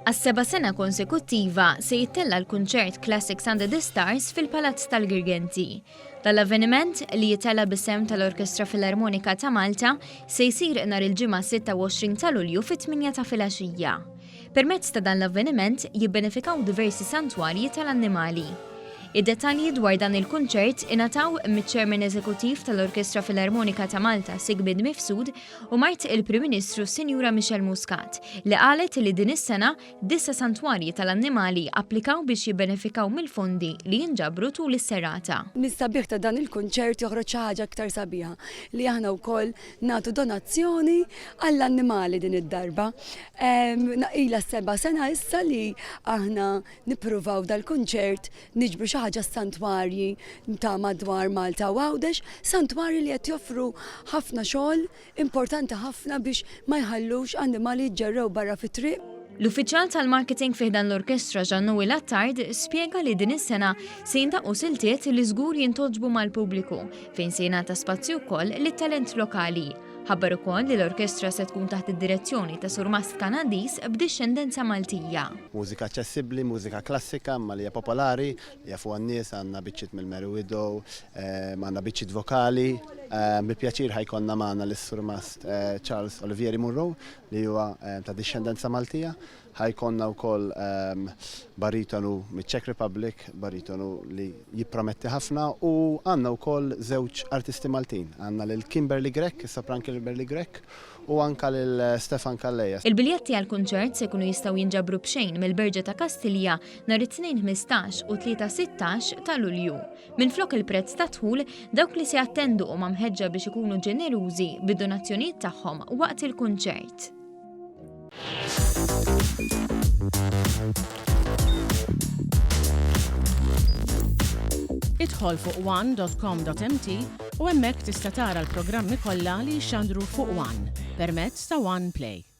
Għas-seba' sena konsekuttiva se jittella' l-kunċert Classics Under the Stars fil-Palazz tal-Girgenti. Dan l-avveniment, li jittella' bis-sehem tal-Orkestra Filarmonika ta' Malta, se jsir nhar il-Ġimgħa 26 ta' Lulju fit-tmienja ta' filgħaxija. Permezz ta' dan l-avveniment jibbenefikaw diversi santwarji tal-annimali. Id-dettalji dwar dan il-kunċert ingħataw miċ-Chairman Eżekuttiv tal-Orkestra Filarmonika ta' Malta Sigmund Mifsud u mart il-Prim Ministru Sinjura Michelle Muscat li qalet li din is-sena disa' santwarji tal-annimali applikaw biex jibbenefikaw mill-fondi li jinġabru tul is-serata. Mis-sabiħ ta' dan il-kunċert joħroġ xi ħaġa iktar sabiħa li aħna wkoll nagħtu donazzjoni għall-annimali din id-darba. Ilha seba' sena issa li aħna nippruvaw dal-kunċert niġbru xi ħaġa s-santwarji ta' madwar Malta u Għawdex, santwarji li qed joffru ħafna xogħol importanti ħafna biex ma jħallux annimali jiġġerrew barra fit-triq. L-uffiċjal tal-marketing fi ħdan l-orkestra Jean-Noel Attard spjega li din is-sena se jindaqqu siltiet li żgur jintgħoġbu mal-pubbliku fejn se jingħata spazju wkoll lit-talent lokali. Ħabbar ukoll li l-orkestra se tkun taħt id-direzzjoni ta' surmast Kanadiż b'dixxendenza Maltija. Mużika aċċessibbli, mużika klassika imma li hija popolari, li jafuha n-nies, għandna biċċiet mill-Merry Widow, għandna biċċiet vokali. Bi pjaċir ħa jkollna magħna lis-surmast Charles Olivieri Munro li huwa ta' dixxendenza Maltija. Ħa jkollna wkoll baritonu miċ-Czech Republic, baritonu li jipprometti ħafna u għandna wkoll żewġ artisti Maltin. Għandna lil Kimberly Grech, is-sopran Kimberly Grech u anka lil Stefan Calleja. Il-biljetti għall-kunċert se jkunu jistgħu jinġabru b'xejn mill-Berġa ta' Kastilja nhar it-Tnejn 15 u t-Tlieta 16 ta' Lulju. Minflok il-prezz tad-dħul, dawk li se jattendu huma mħeġġa biex ikunu ġenerużi bid-donazzjonijiet tagħhom waqt il-kunċert. Idħol fuq one.com.mt u hemmhekk tista' tara l-programmi kollha li jixxandru fuq One permezz ta' One Play.